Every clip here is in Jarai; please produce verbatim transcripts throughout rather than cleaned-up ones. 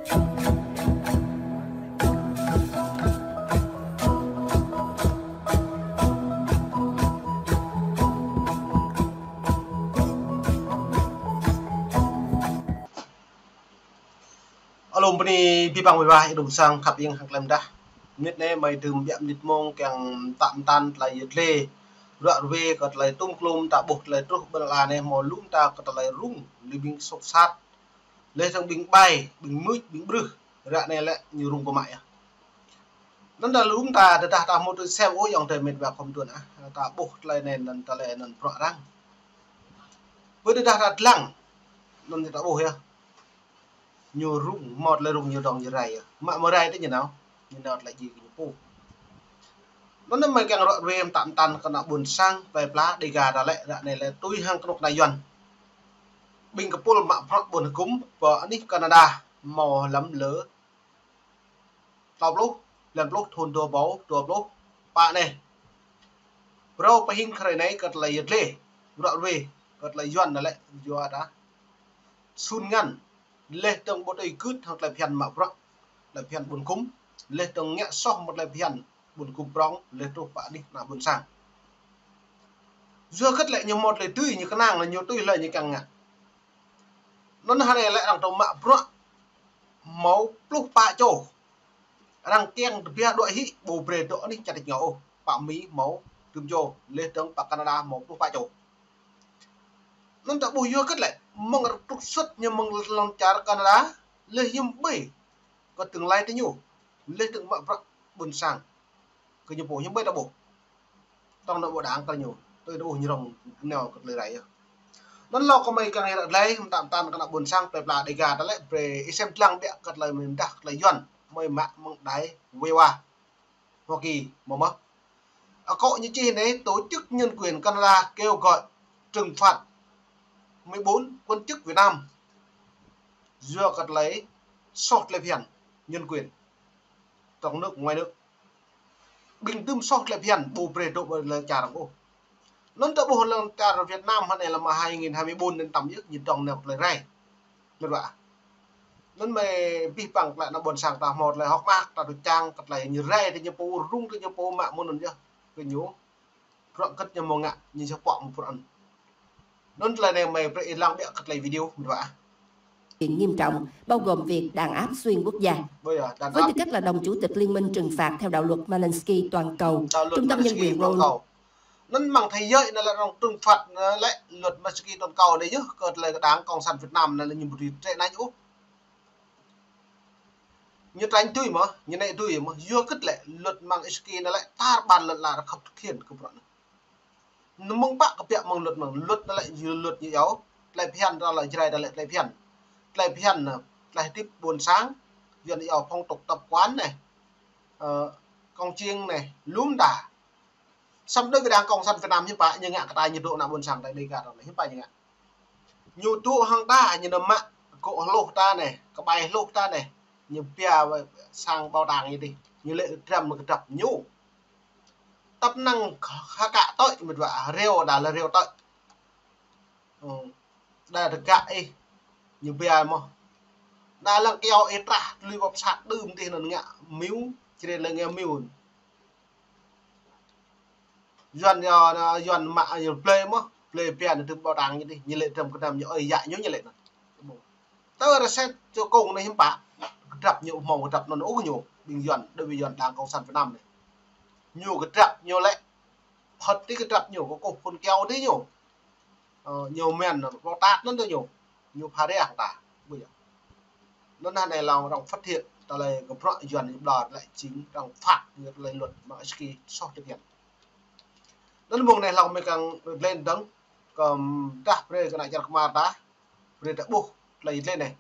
Alum bơni abih bang wai wa, ih dong sang khăp ing hăng klem dah. Mơnit anai mơi tơm biă mơnit mông kiăng mơtă mơtăn tơlơi yơh tlê. Ruă ruê kơ tơlơi tum klum ta ƀuh tơlơi truh ƀơi lŏn anai hmâo lŏm ta kơ tơlơi rŭng, lĕ ƀing sŏk sat. Lĕ dơ̆ng ƀing ƀai, ƀing mưč, ƀing brưh. Ră anai lĕ ñu rŭng kơ mă yơh. Anŭn dah lŏm ta, tơdah ta hmâo tui sem ôh ayŏng adơi met wa khŏm tuan ah. Ta ƀuh tơlơi anai anŭn tơlơi anŭn bruă arăng. Bơ tơdah ta lăng, anŭn ta ƀuh yơh. Ñu rŭng, hmâo tơlơi rŭng ñu dŏng ñu rai yơh. Mă mơ̆ rai tơ ñu nao, ñu nao tơlơi djai kơ ñu pô. Anŭn mơi kiăng ruă ruê mơtă mơtăn kơ ană ƀôn sang, plơi pla, Dêga ta lĕ, ră anai lĕ tui hăng kơnuk kơna Yuan. Ƀing kơpul mă bruă ƀôn hơgŭm, pơ anih Canada, hmâo lăm lơ tlâo pluh, blan pluh, thŭn dua rơbâo dua pluh pă anai. Phrâo pơhing hrơi anai kơ tơlơi yơh tlê, ruă ruê, kơ tơlơi Yuan anŭn lĕ, yua dah sun ngăn, lĕ dơ̆ng ƀu tui gưt hăng tơlơi phiăn mă bruă, tơlơi phiăn ƀôn hơgŭm, lĕ dơ̆ng ngă soh mơ̆ tơlơi phiăn ƀôn hơgŭm prŏng, lĕ truh pơ anih ană ƀôn sang. Yua hơget lĕ ñu hmâo tơlơi tui, ñu kơnang lĕ ñu tui hlơi ñu kiăng ngă. Anŭn hrơi anai lĕ arăng tơ̆ng mă bruă hmâo pluh pă čô. Arăng kiăng tơbiă đuaĭ hĭ, ƀu brơi dŏ anih čar tač ngao ôh. Pơ Mi hmâo tơm čô, lĕ dơ̆ng pơ Canada hmâo pluh pă čô. Anŭn ta ƀuh yua hơget lĕ, mơ̆ng arăng trục xuất ñu mơ̆ng lŏn čar Canada, lĕ hiư̆m ƀơi kơ tương lai tơ ñu, lĕ dơ̆ng mă bruă ƀôn sang. Kơ ñu pô hiư̆m ƀơi ta ƀuh. Tơ̆ng ană ƀu đang kơ ñu, tui ta ƀuh ñu rŏng nao kơ tơlơi rai yơh. Anŭn lŏ kơ mơi kiăng ruă tlê, mơtă mơtăn kơ ană ƀôn sang, plơi pla Dêga ta lĕ, brơi ih sem lăng biă kơ tơlơi mơdah kơ tơlơi Yuan, mơi mă mơ̆ng đài wai wa Hoa Kỳ, mơ̆ mơ̆. Akŏ ñu čih anai, Tổ chức Nhân quyền Canada kêu gọi trừng phạt mười bốn quan chức Việt Nam. Yua kơ tơlơi soh tơlơi phiăn nhân quyền trong nước, ngoài nước. Ƀing tơm soh tơlơi phiăn ƀu brơi dŏ ƀơi lŏn čar arăng ôh. Anŭn ta ƀuh lŏn čar Việt Nam hrơi anai lăm hai nghìn hai mươi bốn anŭn tăm yơh ñu dŏng nao tơlơi rai. Met wa. Anŭn mơi abih bang tơlơi ană ƀôn sang ta hmâo tơlơi hơ̆k mơak, ta tui čang kơ tơlơi ñu rai tơ ñu pô, rŭng tơ ñu pô mă mơ̆n anŭn yơh. Kơ ñu, bruă hơget ñu hmâo ngă, ñu čơpŏk mơ̆ bruă anŭn. Anŭn tơlơi anai mơi brơi ih lăng biă kơ tơlơi video, met wa. Nghiêm trọng, bao gồm việc đàn áp xuyên quốc gia. Với tư cách là đồng chủ tịch Liên minh trừng phạt theo đạo luật Magnitsky toàn cầu, Trung tâm Nhân quyền Rowan. Anŭn mơ̆ng thế giới anŭn lĕ arăng trừng phạt anŭn lĕ luật Magnitsky toàn cầu anai yơh, kơ tơlơi Đảng Cộng sản Việt Nam anŭn lĕ ñu ƀu dưi trĕ nañ ôh. Ñu trănh tui mơ̆, ñu nĕ tui mơ̆, yua hơget lĕ luật Magnitsky anŭn lĕ tar ƀan lŏn ala khŏm thực hiện kơ bruă anŭn. Anŭn mơ̆ng pă kơ biă mơ̆ng luật mơ̆ng, luật anŭn lĕ yua luật ñu iâu, tơlơi phiăn ta lĕ Jrai ta lĕ tơlơi phiăn. Tơlơi phiăn anŭn, tơlơi hơdip ƀôn sang, Yuan iâu phong tục tập quán anai, ơ, cồng chiêng anai, lŏm ta. Samơ̆ đối với Đảng Cộng sản Việt Nam hiư̆m pă ñu ngă kơ ta, ñu dŏ ană ƀôn sang ta Dêga ta anai hiư̆m pă ñu ngă. Ñu dŏ hăng ta, ñu nao mă gŏ hluh ta anai, kơƀai hluh ta anai, ñu pia sang bảo tàng ñu dih, ñu lĕ dram kơdrăp ñu. Tăp năng khă kă tơi, met wa, rêu đa lĕ rêu tơi. Đa tơgă ih, ñu pia mơ̆. Đa lăng kyâo ih trah, tơlơi ƀô̆ sat đưm dih anŭn ngă miu, čơrê lĕ ngă miu. Yuan yơh, anŭn Yuan mă ñu blơi mơ̆, blơi pia anŭn tơm bảo tàng ñu dih, ñu lĕ dram kơdrăp ñu, ơi yă ñu ñu lĕ anŭn. Tơ rơset čô kông anai hiư̆m pă, kơdrăp ñu hmâo kơdrăp anŭn ôh ñu, ƀing Yuan, đối với Yuan Đảng Cộng sản Việt Nam anai. Ñu kơdrăp ñu lĕ, phŏt tui kơdrăp ñu, kơ kơkuh phŭn kyâo tui ñu. Ơ, ñu mơ̆n, ƀô̆ tat anŭn tui ñu. Ñu pha rĕ hăng ta, ƀu yơh. Anŭn hrơi anai lŏ arăng phát hiện, tơlơi kơ bruă Yuan ñu ƀlŏr lĕ jing arăng phạt, ñu tơlơi luật Magnitsky soh tơlơi phiăn. Anŭn mơ̆ng anai lŏ mơi kiăng lĕ dơ̆ng, kơ dah brơi kơ ană čar kơmar ta, brơi ta ƀuh tơlơi lĕ anai.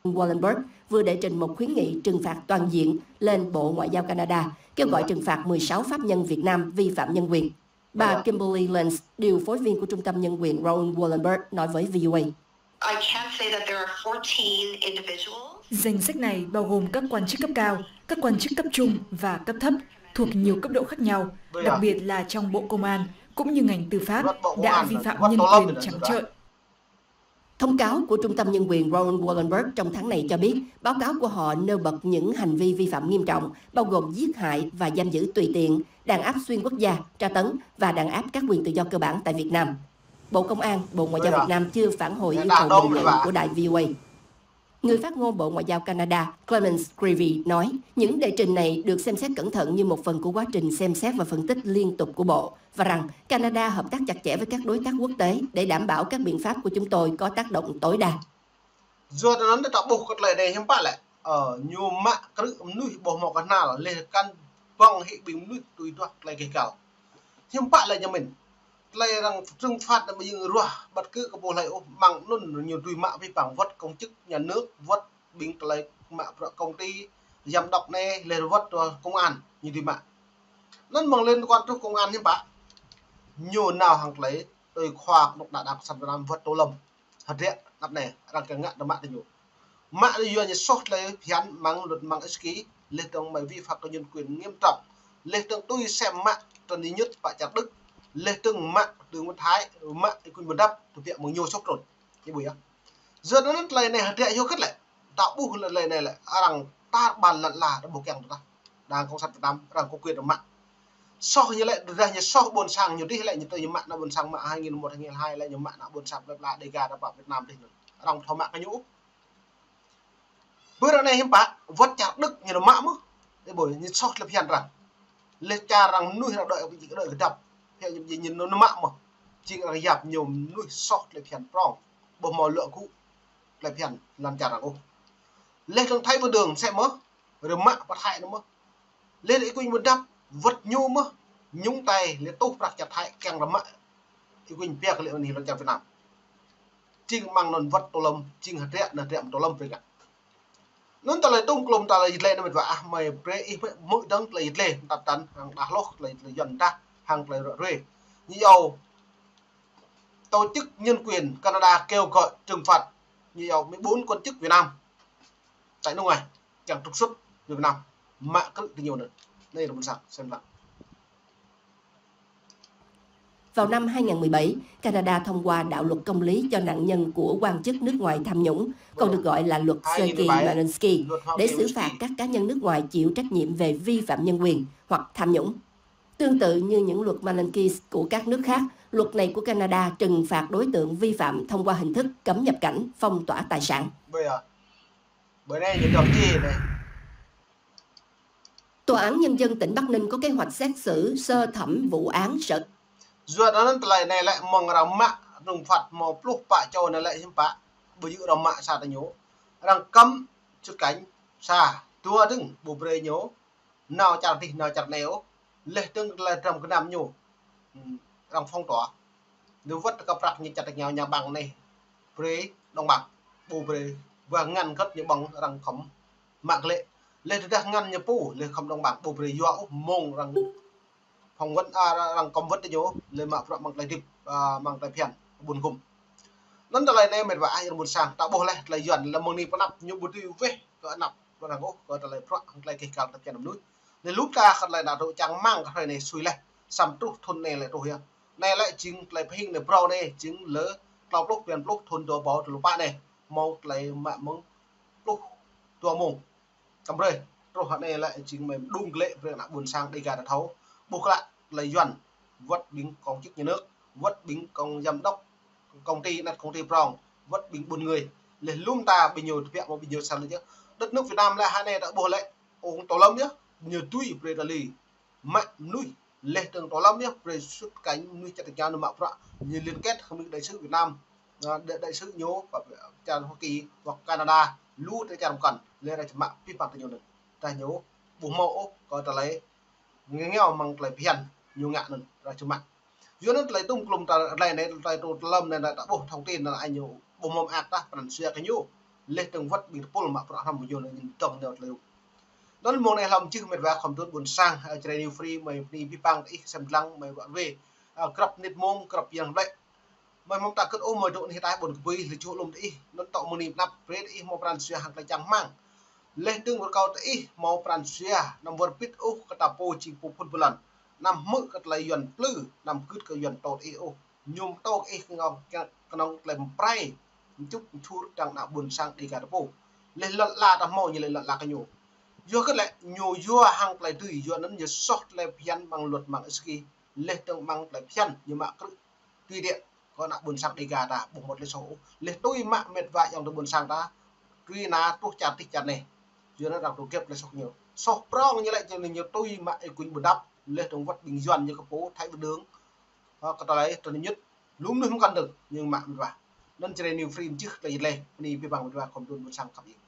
Wallenberg vừa đệ trình một khuyến nghị trừng phạt toàn diện lên Bộ Ngoại giao Canada, kêu gọi trừng phạt mười sáu pháp nhân Việt Nam vi phạm nhân quyền. Bà Kimberly Lenz, điều phối viên của Trung tâm Nhân quyền Raoul Wallenberg, nói với V O A. I can say that there are fourteen individuals. Danh sách này bao gồm các quan chức cấp cao, các quan chức cấp trung và cấp thấp thuộc nhiều cấp độ khác nhau, đặc biệt là trong Bộ Công an, cũng như ngành tư pháp, đã vi phạm nhân quyền trắng trợn. Thông cáo của Trung tâm Nhân quyền Raoul Wallenberg trong tháng này cho biết, báo cáo của họ nêu bật những hành vi vi phạm nghiêm trọng, bao gồm giết hại và giam giữ tùy tiện, đàn áp xuyên quốc gia, tra tấn và đàn áp các quyền tự do cơ bản tại Việt Nam. Bộ Công an, Bộ Ngoại giao Việt Nam chưa phản hồi yêu cầu bình luận của đài V O A. Người phát ngôn Bộ Ngoại giao Canada Clemence Creevy nói, những đề trình này được xem xét cẩn thận như một phần của quá trình xem xét và phân tích liên tục của Bộ, và rằng Canada hợp tác chặt chẽ với các đối tác quốc tế để đảm bảo các biện pháp của chúng tôi có tác động tối đa. Yua anŭn ta ƀuh kơ tơlơi anai hiư̆m pă lĕ. Ơ, ñu mă krư̆ mơnuih ƀu hmâo kơnăl, laih kăn ƀơ̆ng hĭ ƀing mơnuih tui duah tơlơi kơkăl. Hiư̆m pă lĕ ñu mĭn. Tơlơi arăng trừng phạt anŭn ƀu djơ̆ ruah bất cứ kơ pô hlơi ôh, mơ̆ng anŭn ñu tui mă abih bang wơ̆t công chức nhà nước, wơ̆t ƀing tơlơi mă bruă công ty, giám đốc anai, laih wơ̆t công an, ñu tui mă. Anŭn mơ̆ng liên quan truh công an hiư̆m pă. Ñu nao hăng tơlơi tui khua kơnuk kơna đảng cộng sản Việt Nam wơ̆t Tô Lâm. Hơdră anăp anai, arăng kiăng ngă tơ mă tơ ñu. Mă tơ yua ñu soh tơlơi phiăn mơ̆ng luật mơ̆ng Helsinki, laih dơ̆ng mơ̆ vi phạm kơ nhân quyền nghiêm trọng. Laih dơ̆ng tui sem mă tơ ñu ñŭt pă čar Đức, laih dơ̆ng mă tơ mơ̆ Thái, mă Y Quynh Bùn Đắp, tơbiă mơ̆ng ñu soh trôn. Ñu ƀu yơh. Yua anŭn tơlơi anai hơdră yua kơ̆t lĕ. Ta ƀuh lĕ tơlơi anai lĕ, arăng tar ƀan lăn ala, ta ƀuh kiăng tơ ta. Đảng cộng sản Việt Nam, arăng có quyền mă. Soh ñu lĕ, tơdah ñu soh ƀôn sang ñu dih lĕ, ñu tui ñu mă ană ƀôn sang mă hai nghìn một, hai nghìn hai lĕ, ñu mă ană ƀôn sang plơi pla Đêga ta pă Việt Nam dih anŭn. Arăng thâo mă kơ ñu. Bơ ră anai hiư̆m pă, wơ̆t čar Đức ñu nao mă mơ̆n. Ih ƀuh, ñu soh tơlơi phiăn arăng. Laih čar arăng mơnuih arăng đuaĭ, đuaĭ kơdăp. Phiăn ñu, ñu nao mă mơ̆n. Jing arăng yap ñu mơnuih soh tơlơi phiăn prong. Ƀu hmâo luă gŭ tơlơi phiăn lăn čar arăng ôh. Laih dơ̆ng Thái Văn Đường sem mơ̆n. Rơmă pơ Thái anŭn mơ̆n. Laih Y Quynh Bùn Đắp wơ̆t ñu mơ̆n, nhúng tay laih tuh prăk čar Thái kiăng rơmă Y Quynh pia kơ lĕ anai lăn čar Việt Nam. Jing mơ̆ng anŭn wơ̆t Tô Lâm, jing hơdră anŭn hơdră mơ̆ng Tô Lâm brơi ngă. Anŭn tơlơi tŭm klum tơlơi yit lĕ anŭn mĕt wa ah mơi brơi ih mơ̆ mơ̆ dơ̆ng tơlơi yit lĕ, tăp tăn hăng đah hloh tơlơi yit lĕ Yuăn tah hăng tơlơi ră ruai. Ñu iâu tổ chức nhân quyền Canada kêu gọi trừng phạt, ñu iâu mười bốn quan chức Việt Nam tại nước ngoài, kiăng trục xuất Việt Nam, mă krư̆ tơ ñu anŭn. Anai rơmŭn sang, sem lăng. Vào năm hai nghìn mười bảy, Canada thông qua đạo luật công lý cho nạn nhân của quan chức nước ngoài tham nhũng, còn được gọi là luật Sergei Magnitsky, để xử phạt các cá nhân nước ngoài chịu trách nhiệm về vi phạm nhân quyền hoặc tham nhũng. Tương tự như những luật Magnitsky của các nước khác, luật này của Canada trừng phạt đối tượng vi phạm thông qua hình thức cấm nhập cảnh, phong tỏa tài sản. Bơ anai ñu dŏ čih anai. Tòa án Nhân dân tỉnh Bắc Ninh có kế hoạch xét xử sơ thẩm vụ án Sở Yua anŭn tơlơi anai lĕ mơ̆ng arăng mă trừng phạt hmâo pluh pă čô anai lĕ hiư̆m pă, ƀu djơ̆ arăng mă sa tơ ñu. Arăng cấm xuất cảnh sa, dua dơ̆ng ƀu brơi ñu nao čar dih nao čar anai ôh. Laih dơ̆ng tơlơi dram gơnam ñu. Hmm, arăng phong tỏa. Ñu wơ̆t kơ prăk ñu čăt tơ ñu nhà băng anai. Brơi đồng bảng, ƀu brơi. Wơ̆t ngăn kơ̆t ñu ƀơ̆ng arăng khŏm mă glĕ. Laih tơdah ngăn ñu pô, laih khŏm đồng bảng, ƀu brơi yua ôh mơ̆ng arăng phỏng vấn, a, arăng cấm wơ̆t tơ ñu, laih mă bruă mơ̆ng tơlơi hơdip, a, mơ̆ng tơlơi phiăn, ƀun gum. Anŭn tơlơi anai mĕt wa ah rơmŭn sang, ta ƀuh laih tơlơi Yuăn lĕ mơ̆ng anai pơ anăp, ñu ƀu dưi weh kơ anăp, pơ anăp ôh, kơ tơlơi bruă hăng tơlơi kih kal tơpăn mơnuih. Laih lŭp ta kơ tơlơi anŭn dŏ čang rơmang kơ hrơi anai sui laih, samơ̆ truh thŭn anai lĕ truh yơh. Anai lĕ jing tơlơi pơhing anai brâo anai, jing lơ klâo pluh blan pluh thŭn dua rơbâo dua pluh pă anai, hmâo tơlơi mă mơ̆ng pluh dua mông. Tăm brơi, truh hă anai lĕ jing mơ̆ng đŭng glĕ brơi ană ƀôn sang Đêga ta thâo. Ƀuh klă tơlơi Yuăn, wơ̆t ƀing công chức nhà nước, wơ̆t ƀing công giám đốc, công ty, anăt công ty prong, wơ̆t ƀing ƀun người. Laih lŭm ta ƀing ñu tơbiă mơ̆ ƀing ñu sang lĕ yơh. Đất nước Việt Nam lĕ hă anai ta ƀuh lĕ, ông Tô Lâm yơh, ñu tui brơi tơlơi mă mơnuih, laih dơ̆ng Tô Lâm yơh, brơi xuất cảnh mơnuih čăt tơ ñu nao mă bruă, ñu liên kết hăng ƀing đại sứ Việt Nam, a, đại, đại sứ ñu, pơ čar Hoa Kỳ, hoặc Canada, lu tơ čar mơkăn, laih arăng mă abih bang tơ ñu anŭn. Tơdah ñu ƀu hmâo ôh kơ tơlơi ngă ngeo mơ̆ng tơlơi phiăn ñu ngă anŭn, arăng mă. Yua anŭn tơlơi tŭm klum tơlơi anai, tơlơi Tô Lâm anai, ta ƀuh thông tin anŭn, ñu ƀu hmâo mơak tah pran jua kơ ñu. Laih dơ̆ng wơ̆t ƀing tơpul mă bruă hrŏm ñu anŭn dŏng nao tơlơi. Anŭn mơ̆ng anai hlăm čih mĕt wa khŏm tŭ ƀôn sang, ơ, Jrai New Free, mơi bơni abih bang tơ ih sem lăng, mơi wă wê, ơ, grăp mơnit mông, grăp yang blĕ. Mơi mơ̆ng ta kơ̆t ôh mơi dŏ anih ta ƀôn kơbui, lĕ čuh lŭm tơ ih, anŭn tŏ mơni pơnăp, brơi tơ ih hmâo pran jua hăng tơlơi čang rơmang. Laih dơ̆ng wơ̆t kâo tơ ih hmâo pran jua, anăm wơr bĭt ôh kơ ta pô jing pô phŭn pơlăn. Anăm hmư̆ kơ tơlơi Yuăn plư, anăm gưt kơ Yuăn tŏ tơ ih ôh. Ñu tŏ tơ ih kơnơ̆ng, kơnơ̆ng tơlơi pơrai Ñu čŭk ñu čur tơdang ană ƀôn sang Dega ta pô. Laih lŏn ala ta hmâo ñu laih lŏn ala kơ ñu. Yua kơ lĕ ñu yua hăng tơlơi tui, yua anŭn ñu soh tơlơi phiăn mơ̆ng luật mơ̆ng ih sơki. Laih tơdang mơ̆ng tơlơi phiăn ñu mă krư̆ tui đĕ kơ ană ƀôn sang Dega ta ƀu hmâo tơlơi soh ôh. Laih tui mă met wa ayŏng adơi ƀôn sang ta, tui anŭn truh čar tih čar anai. Yua anŭn arăng tŭ gĕp tơlơi soh ñu. Soh prŏng ñu lĕ, ñu tui mă ơi kŭn ƀu đăp, laih tơdang wơ̆t ƀing Yuan ñu kơ pô Thái Bình Dương. Ơ, kơ tơlơi tơlơi ñŭt, lu mơnuih mơkăn dơ̆ng, ñu mă met wa. Anŭn Jrai New Free čih tơlơi laih, bơni abih bang met wa khŏm đun ƀôn sang khăp ing.